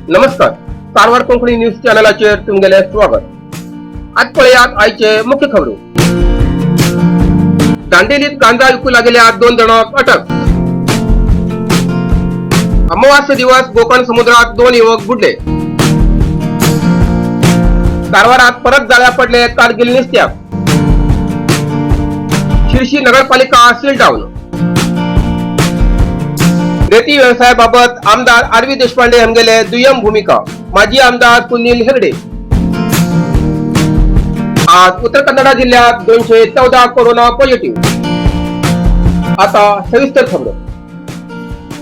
नमस्कार, कारवार कोंकणी न्यूज चॅनलाचेर तुमगेलें स्वागत. आज पळयात आयचे मुख्य खबरो. दांडेलीत गांजा विकू लागेल्या 2 जणांक अटक. अमावास्य दिवस गोकर्ण समुद्रात 2 युवक बुडले. कारवारात परत जाळ्या पडले कारगिल नुस्त्याक. शिर्शी नगरपालिका सील डाऊन. रेती व्यवसायाबाबत आमदार आर व्ही देशपांडे हांगेले दुय्यम भूमिका, माजी आमदार सुनील हेगडे. आज उत्तर कन्नडा जिल्ह्यात 214 कोरोना पॉझिटिव्ह. आता सविस्तर खबर.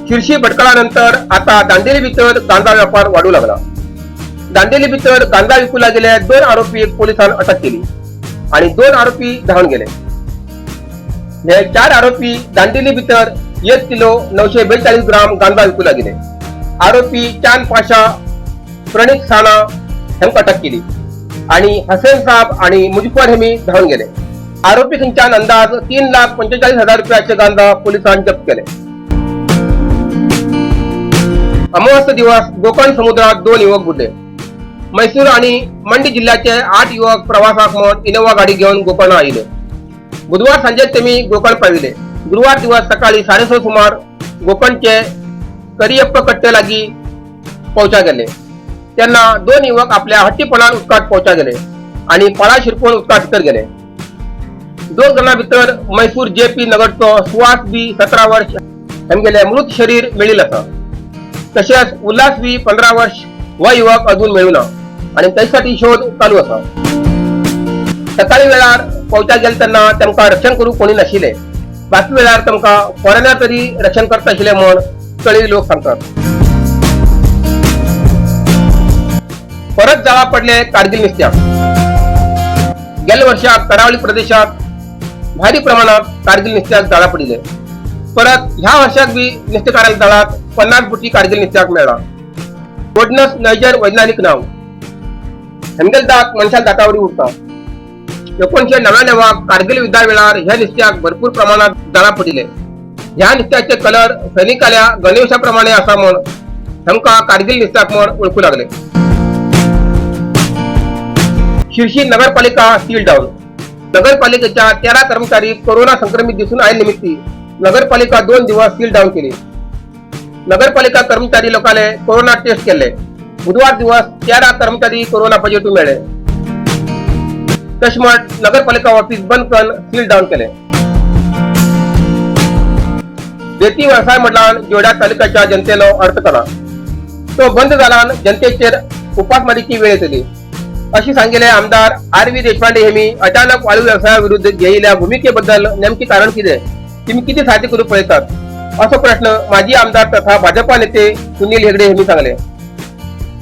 शिर्शी भटकळानंतर आता दांडेली भितर गांजा व्यापार वाढू लागला. दांडेली भितर गांजा विकू लागलेल्या 2 आरोपी पोलिसांनी अटक केली आणि 2 आरोपी धावून गेले. हे 4 आरोपी दांडेली भितर 1 किलो 942 ग्राम गांजा विकू लागले. आरोपी चांद पाशा, प्रणित साना हांकां अटक केली आणि हसेन साहब आणि मुजफ्फर हेमी धावून गेले. आरोपी खंयच्यान अंदाज 3,45,000 रुपयाचे गांजा पोलिसांनी जप्त केले. अमावास्य दिवस गोकर्ण समुद्रात 2 युवक बुडले. मैसूर आणि मंडी जिल्ह्याचे 8 युवक प्रवासाक म्हण इनोवा गाडी घेऊन गोकर्ण आयले. बुधवार सांजे तेमी गोकर्ण पाविले. गुरुवार दिवस सकाळी 6:30 सुमार गोकर्णचे करियप्प कट्टे लागी पोहोचा गेले. त्यांना 2 युवक आपल्या हट्टीपणान उदकात पोहोचा गेले आणि पाळा शिरपून उदकात भितर गेले. 2 जणां भितर मैसूर जे पी नगरचो सुहास बी 17 वर्ष हेमगेले मृत शरीर मेळिल आसा. तशेंच उल्हास बी 15 वर्ष हो युवक अजून मेळूना आणि त्यासाठी शोध चालू आसा. सकाळी वेळार पोवच्या गेले तेन्ना तांकां रक्षण करूंक कोणी नाशिल्ले. बाकी वेळार तांकां फॉरेनर तरी रक्षण करता आशिल्ले म्हण तळी लोक सांगतात. परत जाळा पडले कारगिल नुस्त्याक. गेल्या वर्षाक करावळी प्रदेशात भारी प्रमाणात कारगिल नुस्त्याक जाळा पडिल्ले. परत ह्या वर्षाक बी नुस्तेकारांक जाळात 50 बुटी कारगिल नुस्त्याक मेळ्ळा. गोडनस नैजर वैज्ञानिक नाव. हेमगेल दात मनशाल दातावरी उरता. 1999 कारगिल युद्धा वेळार ह्या नुस्त्याक भरपूर प्रमाणात जाळा पडिल्ले. ह्या नुस्त्याचे कलर सैनिकाल्या गणवेशा प्रमाणे आसा म्हण तांकां कारगिल नुस्त्याक म्हण वळखू लागले. शिर्शी नगरपालिका सील डाऊन. नगरपालिकेच्या 13 कर्मचारी कोरोना संक्रमित दिसून आले निमित्ती नगरपालिका 2 दिवस सील डाऊन केली. नगरपालिका कर्मचारी लोकांनी कोरोना टेस्ट केले. बुधवार दिवस 13 कर्मचारी कोरोना पॉझिटिव्ह मिळाले. तशेंच नगरपालिका ऑफिस बंद करून सील डाऊन केले. रेती व्यवसाय म्हटल्यार जोड्या तालुक्याच्या जनतेलो अर्थ करा तो बंद जाल्यान जनतेचेर उपासमारीची वेळ येतली अशी सांगितले आमदार आर व्ही देशपांडे हेमी अचानक वाळू व्यवसायाविरुद्ध घेतलेल्या भूमिकेबद्दल नेमके कारण कितें, तुम्ही किती साध्य करू पळयतात असो प्रश्न माजी आमदार तथा भाजपा नेते सुनील हेगडे यांनी सांगले.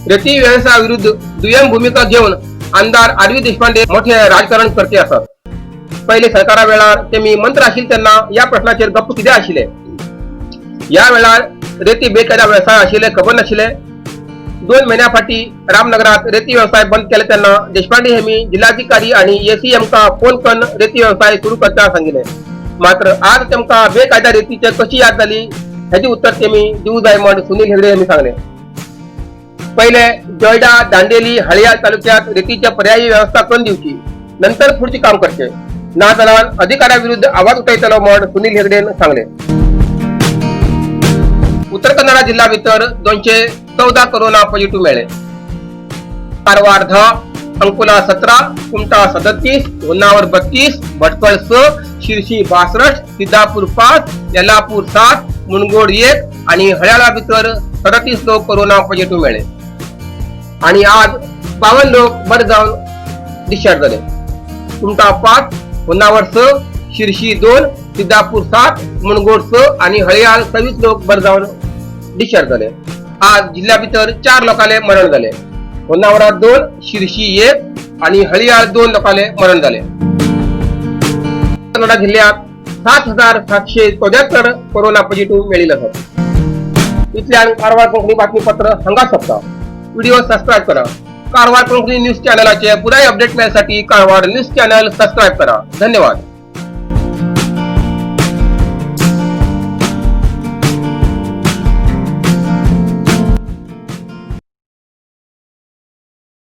रेती व्यवसायाविरुद्ध दुय्यम भूमिका घेऊन आमदार आर व्ही देशपांडे मोठे राजकारण करते आसात. पहिले सरकारा वेळार तेमी मंत्र आशिल्ले तेन्ना या प्रश्नाचेर गप्प कितें आशिल्ले. या वेळार रेती बेकायदा व्यवसाय आशिल्ले खबर नाशिल्ले. 2 म्हयन्या फाटी रामनगरात रेती व्यवसाय बंद केले तेन्ना देशपांडे हेमी जिल्हाधिकारी आणि एसीएम का फोन करून रेती व्यवसाय सुरू करता सांगितले. मात्र आज तेमका बेकायदा रेतीचे कशी याद जाली हेचे उत्तर तेमी दिवू जाय म्हण सुनील हेगडे यांनी सांगले. पहिले जोयडा, दांडेली, हळियाळ तालुक्यात रेतीच्या पर्यायी व्यवस्था करून दिवची, नंतर पुढचे काम करचे, ना जाल्यार अधिकाऱ्याविरुद्ध आवाज उठयतलो म्हण सुनील हेगडेन सांगले. उत्तर कन्नडा जिल्हा भितर 214 कोरोना पॉझिटिव्ह मेळ्ळे. कारवार 10, अंकोला 17, कुमठा 37, होन्नावर 32, भटकळ 6, शिर्शी 62, सिद्धापूर 5, यल्लापूर 7, मुनगोड 1 आणि हळ्याळा भितर 37 लोक कोरोना पॉझिटिव्ह मेळ्ळे आणि आज 52 लोक बरे जावन डिस्चार्ज झाले. कुमठा 5, होन्नावर 6, शिर्शी 2, सिद्धापूर 7, मुनगोड 6 आणि हळियाळ 26 लोक बरे जावन डिस्चार्ज झाले. आज जिल्ह्या भितर 4 लोकांले मरण झाले. होन्नावरात 2, शिर्शी 1 आणि हळियाळ 2 लोकांले मरण झाले. कन्नडा जिल्ह्यात 7,774 कोरोना पॉझिटिव्ह मेळिल्ले आसात. इतल्यान कारवार कोंकणी बातमीपत्र हांगा सोंपता. व्हिडिओ सबस्क्राईब करा. कारवार कोंकणी न्यूज चॅनलाचे पुराय अपडेट मेळसाठी कारवार न्यूज चॅनल सबस्क्राईब करा. धन्यवाद.